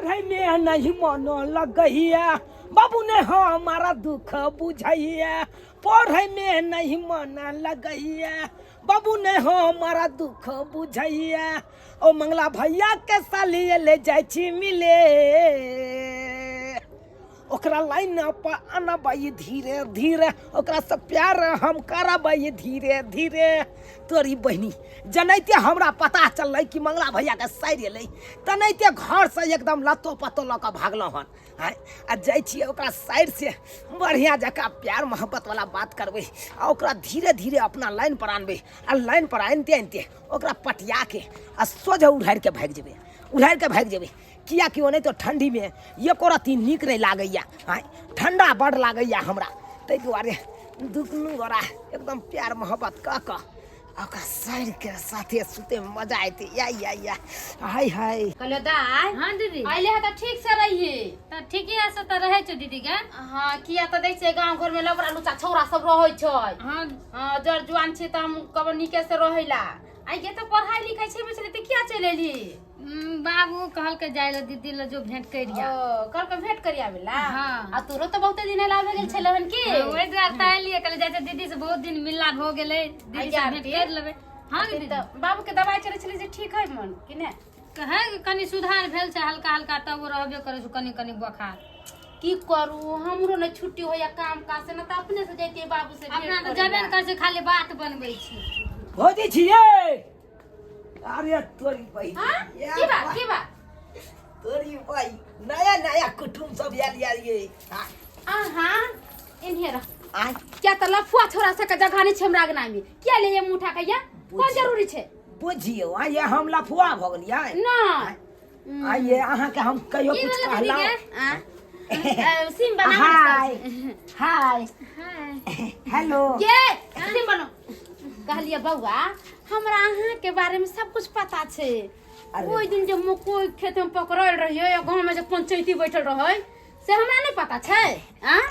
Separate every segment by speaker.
Speaker 1: पढ़ैमे नहीं मन लगैया, बाबू ने हमारा दुख बुझैया। पढ़ैमे नहीं मन लगैया, बाबू ने हमारा दुख बुझैया। ओ मंगला भैया के साली ले जाइ छी मिले, ओकरा लाइन पर अनबै धीरे धीरे, ओकरा से प्यार हम करबै धीरे धीरे। तोरी बहिनी जनैते हमरा पता चललै कि मंगला भैया के साइर एलै, तनैते घर से एकदम लत्तो पत्तो लऽ कऽ भागलहुँ हन। आँय, आ जाइ छियै ओकरा साइर से बढ़िआँ जकाँ प्यार मोहब्बत वाला बात करबै आ ओकरा धीरे धीरे अपना लाइन पर आनबै, आ लाइन पर आनिते आनिते ओकरा पटिया के आ सोझे उधारि के भागि जेबै, उधारि के भागि जेबै। किएकि ओनाहितो ठण्डीमे एको रत्ती नीक नहि लागैए। आँय, ठण्डा बड्ड लागैए हमरा, ताहि दुआरे दुनू गोरा एकदम प्यार मोहब्बत कऽ कऽ आ ओकरा साड़िके साथे सुतैमे मजा एतै। या या या, हाय हाय।
Speaker 2: कहलियो दाय।
Speaker 3: हाँ दीदी।
Speaker 2: अइले है तऽ ठीक से रहिए।
Speaker 3: तऽ ठीके है से तऽ रहै छौ दीदी के।
Speaker 2: हाँ, किया तऽ दै छियै गाँव घर में लबड़ा लुचा छौड़ा सब रहै छै।
Speaker 3: हाँ।
Speaker 2: हाँ, जर जुआन छै तऽ हम कहबै नीके से रहैला। आइ के तऽ पढ़ाई लिखाई छै बेचले तऽ किया चलि एलही?
Speaker 3: बाबू कहलकै जाय ला दीदी ला जो भेंट करिया।
Speaker 2: ओ, कहलकै भेंट करिया आबेला?
Speaker 3: हाँ।
Speaker 2: आ तोरो तऽ बहुते दिन एला भए गेल छलै हन की?
Speaker 3: हाँ, ओहि दुआरे तऽ एलियै, कहलियै जाइ छियै दीदी से बहुत दिन मिलला भऽ गेलै, दीदी से
Speaker 2: आ
Speaker 3: भेंट
Speaker 2: यार,
Speaker 3: करि लेबै। हाँ दीदी।
Speaker 2: तऽ बाबू के दवाई चलै छलै जे ठीक है मन कि नहि?
Speaker 3: कहै कनि सुधार भेल छै हल्का हल्का, तब रहबे करै छै कनि कनि बोखार।
Speaker 2: की करू, हमरो नहि छुट्टी होइया काम काज से, नहि तऽ अपने से जैतियै बाबू से भेंट
Speaker 3: अपना तऽ
Speaker 2: करै
Speaker 3: जेबे
Speaker 2: ला।
Speaker 3: ने करै छै, खाली बात बनबै छी।
Speaker 1: भौजी छियै? अरे तोरी बहिन।
Speaker 2: हाँ? की बात, की बात?
Speaker 1: तोरी बहिन, नया नया कुटुम सब आयल यार ये। हाँ।
Speaker 2: अहाँ इन्हे रह।
Speaker 1: आय।
Speaker 2: क्या तऽ लफुआ छोरा सबके जगह नहि छै हमरा अंगना में, किया ले ये मुँह उठा के या? कोन जरूरी छै?
Speaker 1: बुझियौ, आय ये हम लफुआ भऽ गेलियै।
Speaker 2: नहि।
Speaker 1: आइए अहाँके हम कहियो
Speaker 3: की
Speaker 1: कुछ
Speaker 3: भेलै दीदी
Speaker 1: कहलहुँ?
Speaker 3: के?
Speaker 2: आँ? सिम बना
Speaker 1: हाय हाय
Speaker 3: हाय।
Speaker 1: हेलो।
Speaker 2: ये सिम बनो। कहलिए बौआ, हमरा अहाँ के बारे में सब कुछ पता छै।
Speaker 1: अरे।
Speaker 2: ओहि दिन जे मकई खेत में पकड़ल रहियै या गाँव में जे पंचायती बैठल रहै से हमरा नहीं पता छै। आँ?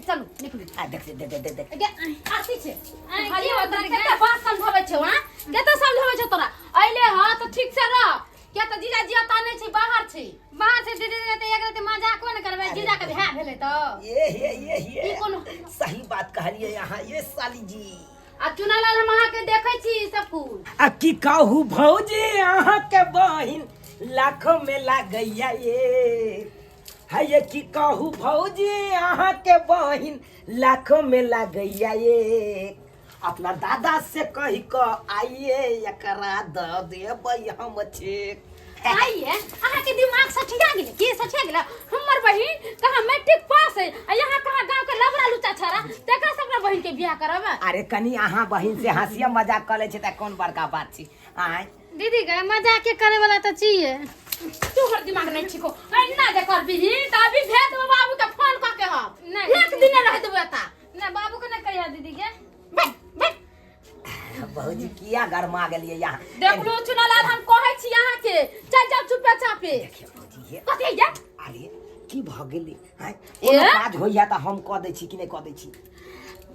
Speaker 2: चलू निकलू।
Speaker 1: आ देख देख देख देख देख।
Speaker 2: गे, आरती छै।
Speaker 3: आँय,
Speaker 2: कहलियै
Speaker 3: की
Speaker 2: तोरा
Speaker 3: होतै
Speaker 2: कते बात समझाबै छौ, आँ? कते समझाबै छौ तोरा? अइले हँ तऽ ठीक से रह, किया तऽ जीजा जी एतऽ नहि छै, बाहर छै।
Speaker 3: बाहर छै दीदी, तऽ एक रति मजाको ने करबै, जीजा के भए भेलै तऽ।
Speaker 1: ये हे ये हे।
Speaker 2: ई कोनो
Speaker 1: सही बात कहलियै अहाँ ये साली जी।
Speaker 2: आ चुनालाल, हम अहाँके देखै छी सब कुछ।
Speaker 1: आ की कहू भौजी, अहाँके बहिन लाखों में लागैया ये है। ये की कहू भौजी, अहाँके बहिन लाखों में लागैया ये। अपना दादा से कहि कऽ आइए एकरा दऽ देबै हम चेक।
Speaker 2: आइए अहाँके दिमाग सठिया गेलै की? सठिया गेलै? हमर बहिन कहाँ मैट्रिक पास है आ यहाँ कहाँ गांव के लबड़ा लुचा छड़ा, तेकरा से अपना बहिन के बियाह करब?
Speaker 1: अरे कनि अहाँ बहिन से हँसिया मजाक कऽ लै छै तऽ कोन बड़का बात छै? आँय
Speaker 3: दीदी गे, मजाक के करे वाला तऽ छियै।
Speaker 2: तोहर दिमाग नहीं ठीक हो, एना जे करबिही तऽ अभी भेज देबो बाबू के फोन कऽ के हम।
Speaker 3: नहि।
Speaker 2: एक दिन नहि रह देबो एतऽ।
Speaker 3: नहि, बाबू के नहि कहिया दीदी के।
Speaker 2: बैठ बैठ।
Speaker 1: भौजी, किया गरमा गेलियै यहाँ?
Speaker 2: देखलू चुनालाल, हम कहै छी अहाँके, चल जाउ चुपे चापे।
Speaker 1: देखियौ भौजी, ये
Speaker 2: कथी ये?
Speaker 1: अरे की भऽ गेलै? आँय, कोनो काज होइया तऽ हम कऽ दै छी कि नहि कऽ दै छी?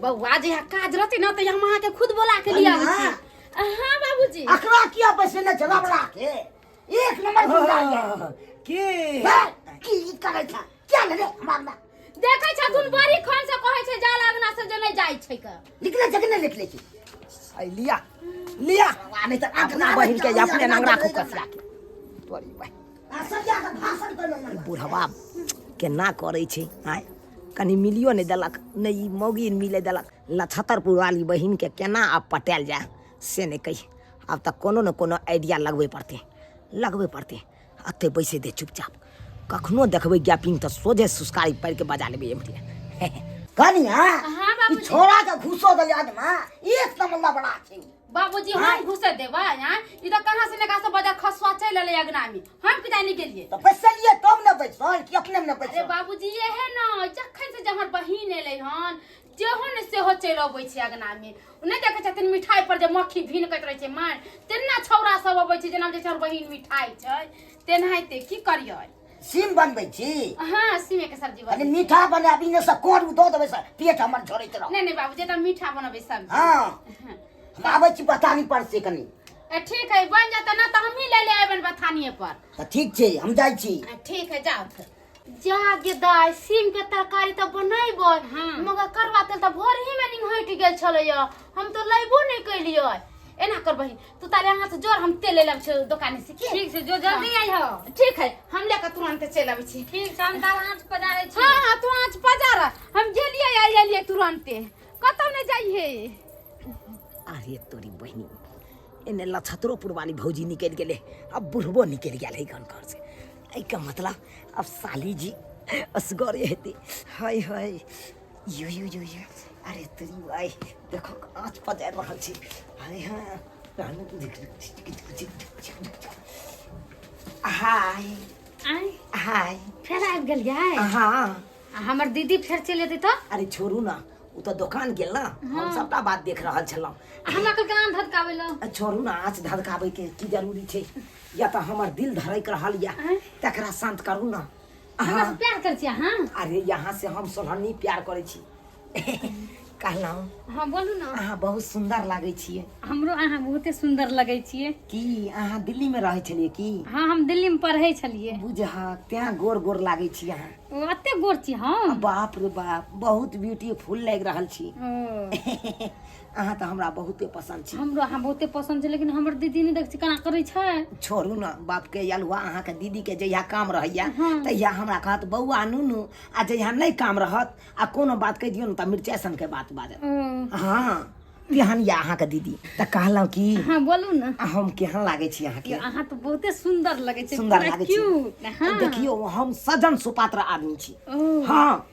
Speaker 2: बौआ, जे यहाँ काज रहतै ने तऽ हम अहाँके खुद बोला के लिया आबै छी। हाँ बाबूजी।
Speaker 4: अकरा किया बैसेने छै लबड़ा के? एक नंबर गुंडा ये।
Speaker 1: की
Speaker 4: हे, की करै छै? क्या ले रे हमरा अंगना?
Speaker 2: देखै छथुन बड़ी खन से कहै छै जाल अंगना से जे नहि जाइ छै के।
Speaker 4: निकले छै कि नहि निकले छै?
Speaker 1: ऐ लिया लिया।
Speaker 4: आ नहि तऽ
Speaker 1: अपना बहिन के अपने नंगरा खूब कसिया के तोरी बहिन।
Speaker 4: आ सरिया के भाषण करलो ना।
Speaker 1: बुढ़वा केना करै छै? आँय, कनि मिलियो नहि देलक, नहि ई मौगी मिले देलक। लछतरपुर वाली बहिनके केना आब पटायल जाय से नहि कहि। आब तऽ कोनो ने कोनो आइडिया लगबै पड़तै, लगबै पड़तै। एतै बैसे दे चुपचाप, कखनो देखबै गैपिंग तऽ सोझे सुस्कारी पारि के बजा लेबै एम्हरे।
Speaker 4: कनिया,
Speaker 2: हाँ,
Speaker 4: ई
Speaker 2: बाबूजी।
Speaker 4: छोड़ा के घुसो देलियै आदमा, एक नंबर लबड़ा छै।
Speaker 2: बाबूजी, हम घुसे देबै? आँय, ई तऽ कहाँ से ने कहाँ से बजार खसुआ चलि एलै अंगना में, हम कि जानी गेलियै?
Speaker 4: तऽ बैसलियै तब ने बैसल कि अपने ने
Speaker 2: अरे
Speaker 4: बैसल?
Speaker 2: बाबूजी, इहे ने जखन से जे हमर बहिन एलै हन, जेहो ने सेहो चलि अबै छै अंगना में। ओ नहि देखै छथिन मिठाई पर जे मक्खी भिनकैत रहै छै मार, तेना छौड़ा सब अबै छै, जेना जे छै हमर बहिन मिठाई छै तेनाहिते। की करियै?
Speaker 4: सीम बनबै छी?
Speaker 2: हाँ, सीमे के सब्जी
Speaker 4: कनि
Speaker 2: बनबै।
Speaker 4: मीठा बनाबी ने, से करू दऽ देबै से पेट हमर झड़ैत रह।
Speaker 2: नहि नहि बाबूजी, तऽ मीठा बनबै सब्जी।
Speaker 4: हाँ, हम आबै छी बतानी पर से कनि।
Speaker 2: ए, ठीक है बन जाता ना तो हम ही ले ले आबन बथानिए पर।
Speaker 4: तऽ ठीक छै, हम जाइ छी।
Speaker 2: आ, ठीक है, जाओ जा गे दाय। सीम के तरकारी तऽ बनेबै, मगर करवा तेल तऽ भोर ही में निंघटि गेल छलैया, हम तऽ लैबो नहि केलियै। एना कर बहिन, तू ताले अहाँ से जोर, हम तेल ले लाबै छियै दोकान से की।
Speaker 3: ठीक छै, जो जल्दी आई हो।
Speaker 2: ठीक है, हम लेके तुरंत चलि आबै छी।
Speaker 3: ठीक छै, हम तार आँच पजारै छी।
Speaker 2: हाँ हाँ, तू आँच पजार, हम गेलियै आ एलियै तुरंते, कतौ नहि जाइहे।
Speaker 1: अरे तोरी बहिनी, एने लछतरोपुर वाली भौजी निकलि गेलै, अब बुढ़बो निकलि गेल है घर से। एहिके मतलब अब साली जी असगरे हेतै। हाय हाय, यो यो यो यो, अरे तोरी भाइ, देखो आँच पजारि रहल छी। हाय हाय हाय।
Speaker 3: आँय?
Speaker 1: हाय।
Speaker 3: फेर आबि गेलियै?
Speaker 1: हाँ।
Speaker 3: आ हमर दीदी फेर चलि एतै तऽ?
Speaker 1: अरे छोड़ू ना, ओ तऽ दोकान गेल ना, हम सबटा बात देख रहल छलहुँ।
Speaker 3: आ हमरा कहलकै आम धधकाबै लए।
Speaker 1: आ छोड़ू ना, आँच धधकाबै के की जरूरी छै? या तऽ हमर दिल धड़क रहल या, तकरा शांत करू ना।
Speaker 3: हमरा से प्यार करै छी अहाँ?
Speaker 1: अरे यहाँ से हम सोलहन्नी प्यार करै छी। कहलहुँ।
Speaker 3: हाँ, बोलू ना।
Speaker 1: अहाँ बहुत सुंदर लागै छियै।
Speaker 3: हमरो अहाँ बहुते सुंदर लगै छियै।
Speaker 1: की अहाँ दिल्ली में रहै छलियै की?
Speaker 3: हाँ, हम दिल्ली में पढ़ै छलियै।
Speaker 1: बुझह तें गोर गोर लागै छी अहाँ।
Speaker 3: ओ एते गोर छी हम?
Speaker 1: बाप रे बाप, बहुत ब्यूटीफुल लागि रहल छी।
Speaker 3: ओ
Speaker 1: अहाँ तऽ हमरा बहुते पसन्द छी।
Speaker 3: हमरो अहाँ बहुते पसन्द छै, लेकिन हमर दीदी नहि देख छी केना करै छै।
Speaker 1: छोड़ू ना, बाप के अलुआ, अहाँके दीदी के जहिया काम रहैया तहिया हमरा कहत बौआ नुनू, आ जहिया नहि काम रहत आ कोनो बात कहि दियौ ने तऽ मिरचाइ सनके बात बाजत।
Speaker 3: ओ
Speaker 1: हाँ, तेहन या अहाँके दीदी। तऽ कहलहुँ कि
Speaker 3: हाँ, बोलू ना।
Speaker 1: आ हम केहन लागै छी अहाँके?
Speaker 3: अहाँ तऽ बहुते सुंदर लगै छै।
Speaker 1: सुंदर
Speaker 3: पूरा
Speaker 1: लागै छी।
Speaker 3: क्यूट। हाँ।
Speaker 1: देखियौ, हम सजन सुपात्र आदमी छी।
Speaker 3: ओ
Speaker 1: हाँ,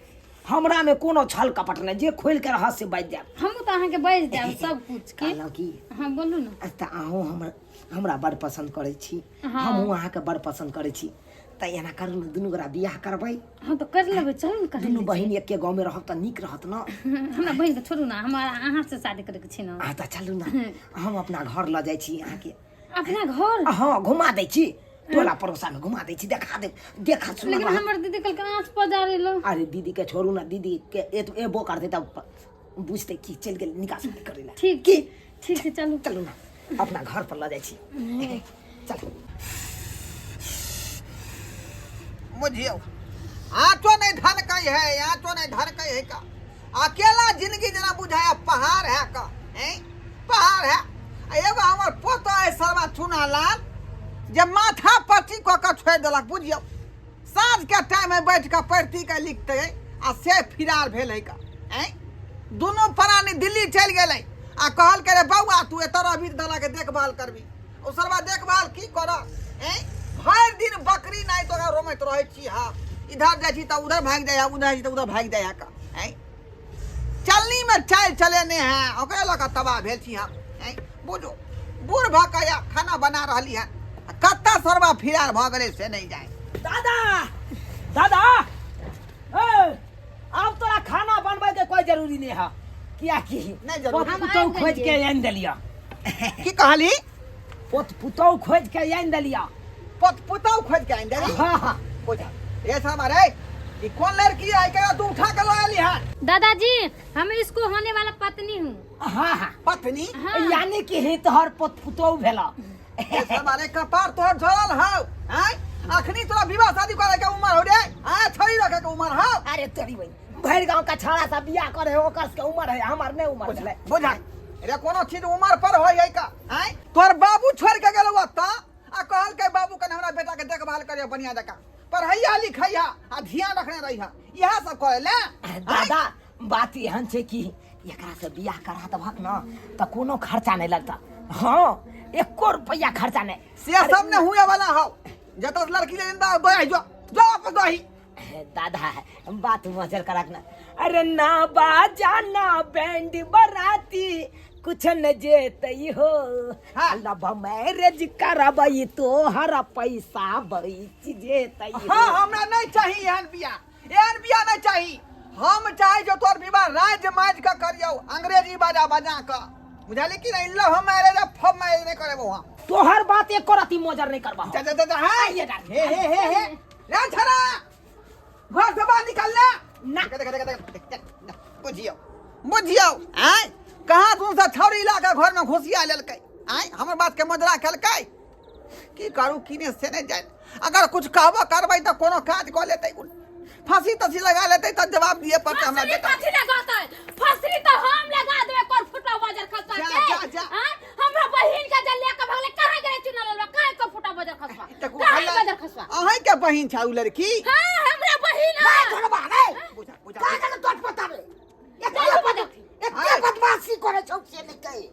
Speaker 1: हमरा में कोनो छल कपट नहि, जे खोलि के रहत से बाजि जायब।
Speaker 3: हमहूँ तऽ अहाँके बाजि जायब सब कुछ के।
Speaker 1: कहलहुँ कि
Speaker 3: हाँ, बोलू ना।
Speaker 1: तऽ अहूँ हमर हमरा बड़ पसन्द करै छी।
Speaker 3: हाँ।
Speaker 1: हमहूँ अहाँके बड़ पसन्द करै छी, तऽ एना करू ने, दुनू गोरा बियाह करबै।
Speaker 3: हाँ, तऽ कर लेबै, चलू ने करै।
Speaker 1: दुनू बहिन एके गाँवमे रहब तऽ नीक रहत ने।
Speaker 3: हमरा बहिनके छोड़ू ना, हमरा अहाँ से शादी करैके छै ने।
Speaker 1: अहाँ तऽ चलू ने, हम अपना घर लऽ जाइ छी अहाँके।
Speaker 3: अपना घर?
Speaker 1: हाँ, घुमा दै छी, टोला पड़ोसा में घुमा दै छी, देखा देब, देखा सुना।
Speaker 3: लेकिन हमर दीदी कहलकै आँच पजारै लए।
Speaker 1: अरे दीदी के छोड़ू ना, दीदी के एबो करतै तब बुझतै कि चलि गेल निकास करै लए।
Speaker 3: ठीक
Speaker 1: की
Speaker 3: ठीक छै, चलू।
Speaker 1: चलू ना, अपना घर पर लऽ जाइ छी, चलू।
Speaker 5: बुझियौ, आँचो नहि धनकै है, आँचो नहि धनकै है का। अकेला जिंदगी जेना बुझाय पहाड़ है का, हैं पहाड़ है। आ एगो हमर पोता है सरवा चुना लाल, जे माथा पच्ची कऽ कऽ छोड़ि देलक। बुझियौ, साँझ के टाइम में बैठ कऽ पढ़ती के लिखते आ से फिरार भेल है का। हैं दुनू प्राणी दिल्ली चलि गेलै आ कहलकै रे बौआ, तू एतऽ रहबी तऽ दादा के देखभाल करबी। ओ सरवा देखभाल की करत? हैं भरि दिन बकरी नहि तोरा रोमैत रहै छी। हम इधर जाइ छी तऽ उधर भागि जाइ, उधर जाइ छी तऽ उधर भागि जाइ का। हैं चलनी में चालि चलेने हैं, ओकरे लऽ कऽ तबाह भेल छी हम। हैं बुझू, बूढ़ भऽ कऽ या खाना बना रहली हन, आ कतऽ सरवा फिरार भऽ गेलै से नहि जाय।
Speaker 1: दादा, दादा, ए, आब तोरा खाना बनबै के कोई जरूरी नहीं है, कियाकि
Speaker 5: नहि जरूरी।
Speaker 1: पोत पुतौह खोज के आनि देलिया।
Speaker 5: की कहली?
Speaker 1: पोत पुतौह खोज के आनि देलिया।
Speaker 5: पोत पुतौह खोज के आनि देली?
Speaker 1: हाँ हाँ।
Speaker 5: बुझा रे सामा रे, ई कोन लड़की है के तू उठा के लऽ एली हन?
Speaker 3: दादाजी, हम इसको होने वाला पत्नी हूँ।
Speaker 1: हाँ हाँ।
Speaker 5: पत्नी?
Speaker 3: हाँ।
Speaker 1: यानी कि ही तोहर पोत पुतौह भेला।
Speaker 5: रे सामा रे, कपार तोहर झड़ल हौ। आँय, अखनी तोरा विवाह शादी करे के उम्र हो रे? आँय, छोड़ी रखे के उम्र हौ?
Speaker 1: अरे तोरी बहिन, भरि गांव का छाड़ा सब बियाह करे है, ओकर सबके उम्र है, हमार नहीं उम्र भेलै।
Speaker 5: बुझा रे, कोनो चीज उम्र पर होय है का? आँय, तोहर बाबू छोड़ के गेलौ ओतऽ आ कहलकै बाबू कने हमरा बेटा के देखभाल करियो, बढ़िया जकाँ पढ़ैया लिखैया आ ध्यान रखने रहिया, इएह सब करे ले।
Speaker 1: दादा, बात एहन छै कि एकरा से बियाह करा देबहक न तऽ कोनो खर्चा नहीं लगता। हाँ, एको रुपया खर्चा नहीं।
Speaker 5: से सब ने हुए वाला हौ, जतऽ से लड़की ले जिंदा दही जो जो वापस दही।
Speaker 1: दादा, बात मजर करक ना। अरे ना बाजा ना बैंड बराती कुछ न जेतई हो।
Speaker 5: हाँ।
Speaker 1: लव मैरिज करबई तोहर पैसा बच जेतई हो।
Speaker 5: हाँ, हमरा नहीं चाही एहन बियाह, एहन बियाह नहीं चाही। हम चाहे जो तोर विवाह राज माज के करियौ, अंग्रेजी बाजा बजा के, बुझली कि नहीं? लव मैरिज फब मैरिज नहीं करेबो हम।
Speaker 1: तोहर बात एको रति मोजर नहीं करबा।
Speaker 5: जा जा जा जा, हाँ।
Speaker 1: आइए डाल।
Speaker 5: हे हे हे हे रे छरा, घर से बाहर निकल ले
Speaker 1: ना।
Speaker 5: देख देख देख देख, देख, देख, बुझियौ बुझियौ, आँय कहाँ तुम सब छौड़ी ला के घर में घुसिया लेलकै। आय हमर बात के मजरा केलकै की करू की नहि से नहि जानि अगर कुछ कहबो करबै तऽ कोनो काज कऽ लेतै फांसी तांसी लगा लेतै तऽ जवाब दिए पड़तै हमरा
Speaker 2: फसरी
Speaker 5: बेटा
Speaker 2: कथी लगतै फसरी तऽ हम लगा देबै कोन फुटा बजर खसवा
Speaker 5: जा,
Speaker 2: के
Speaker 5: जा, जा।
Speaker 2: आँय? हमरा बहिन के जे लेके भगले कहाँ गेलै चुना ललवा कहाँ के फुटा बजर खसवा
Speaker 5: देखू,
Speaker 2: कहाँ
Speaker 5: हल्ला-
Speaker 2: बजर खसवा
Speaker 5: अहीं के बहिन छै उ लड़की
Speaker 2: हाँ हमरा बहिन है
Speaker 4: नहीं छोड़बा रे
Speaker 5: बुझा बुझा
Speaker 4: का गल तोट पता रे
Speaker 2: चलू
Speaker 4: एते
Speaker 2: बजर
Speaker 4: एते बदमाशी करे छौ से नहीं कहे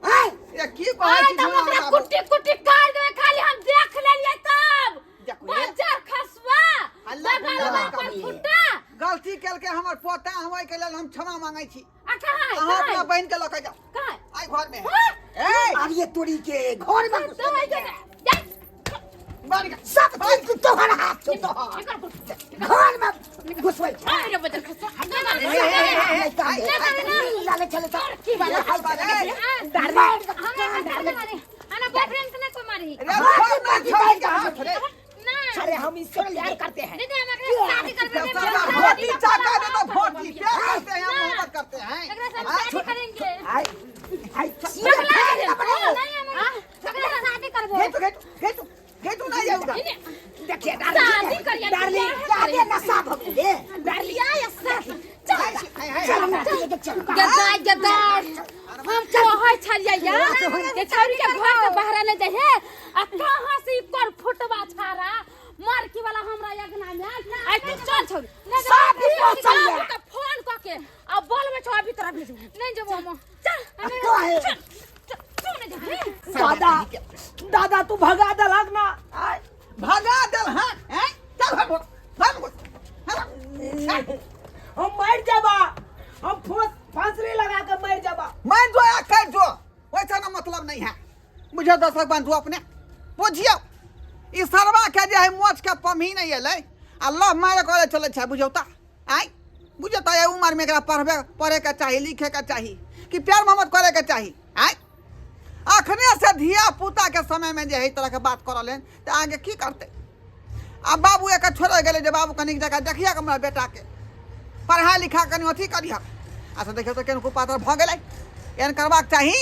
Speaker 4: हैं
Speaker 5: ए की कहै
Speaker 2: आइ
Speaker 5: छी
Speaker 2: तऽ
Speaker 5: झूला
Speaker 2: ओकरा
Speaker 5: बाबू?
Speaker 2: कुट्टी कुट्टी काट देबै खाली हम देख लेलियै तब
Speaker 5: देखू ये।
Speaker 2: बजर खसवा
Speaker 5: हल्ला
Speaker 2: बगल
Speaker 5: गुल्ला
Speaker 2: में पर
Speaker 4: कभी।
Speaker 2: फुटा
Speaker 5: गलती केलकै हमर पोता हम ओहिके लेल हम क्षमा मांगै छी
Speaker 2: आ कहाँ है
Speaker 5: अहाँ
Speaker 2: कहाँ
Speaker 5: अपना
Speaker 2: है
Speaker 5: बहिन के लऽ के जाउ
Speaker 2: कहाँ है
Speaker 5: आइ घर में
Speaker 2: हाँ?
Speaker 5: ए
Speaker 4: अरे तोरी के घर में घुस
Speaker 2: तो है
Speaker 4: गेलै।
Speaker 2: जा
Speaker 5: बाहर निकल।
Speaker 4: सब चीज तोहर हाथ छौ तोहर
Speaker 2: निकल
Speaker 4: घर में घुसबै छै
Speaker 2: अरे बजर खसवा
Speaker 5: ए, ए, ए, ए,
Speaker 4: लाले चले तो
Speaker 2: की वाला
Speaker 3: आना बॉयफ्रेंड के नहीं कोई मारी
Speaker 5: रे छोड़ ना छोड़ के हाथ रे
Speaker 1: अरे हम इससे प्यार करते हैं
Speaker 3: दीदी हम एकरा शादी करबे
Speaker 5: जब साला धोती चाका दे तो धोती प्यार करते हैं मोहब्बत करते हैं
Speaker 3: एकरा से हम शादी करेंगे
Speaker 4: आई आई सीधा
Speaker 3: पगला
Speaker 4: फेंक दे बड़े।
Speaker 3: नहीं हम एकरा से शादी करबो
Speaker 5: घेटू घेटू घेटू घेटू ना जाऊ उधर
Speaker 1: देखिए
Speaker 2: शादी
Speaker 1: डार्लिंग
Speaker 2: करिए
Speaker 1: डार्लिंग
Speaker 4: जादे नशा भ गेलै
Speaker 2: डार्लिंग या चल
Speaker 5: हाय हाय
Speaker 4: चल हमरा के चल
Speaker 2: गदाय गदाय हम कहै छलियै यार जे छौरी के घर से बाहर ले जाइ है आ कहाँ से ई कर फुटवा छाड़ा मारकी वाला हमरा अगना में आयल। आइ तू चल छौरी
Speaker 4: सब पहुंचल
Speaker 2: बाबू के फोन क के आ बोलबै छौ अभी तोरा भेजबो
Speaker 3: नहीं जबो हम
Speaker 2: चल
Speaker 4: तो है
Speaker 2: चल तू नहीं जेबही
Speaker 1: दादा दादा तू भगा दलक ना आय,
Speaker 5: भगा देल हां हैं चल भाग भाग भाग
Speaker 1: हम मर जाबा हम फांस फांसरी लगा के मर जाबा
Speaker 5: मैं जो या कर जो वैसा ना मतलब नहीं है मुझे दर्शक बंधु अपने बुझियो ई सरवा के जे है मोच के पमही नहीं एलै आ लव मारे करे चलै छै बुझौ त आइ बुझौ त एहि उमर में एकरा पढ़बे पढ़े के चाही लिखे के चाही कि प्यार मोहब्बत करे के चाही आइ अखने से धिया पुता के समय में जे है तरह के बात करल हन तऽ आगे की करतै आ बाबू एक छोड़े गेलै जे बाबू कनिक जगह देखिए हमरा बेटाके पढ़ा लिखा कनि अथी करिह अच्छा देखियौ तऽ केनको पातर भऽ गेलै एहन करबाक चाही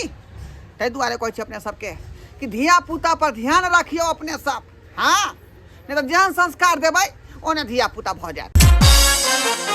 Speaker 5: ताहि दुआरे कहै छी अपने सबके कि धिया पुता पर ध्यान रखियौ अपने सब हँ नहि तऽ जेहन संस्कार देबै ओहने धिया पुता भऽ जायत।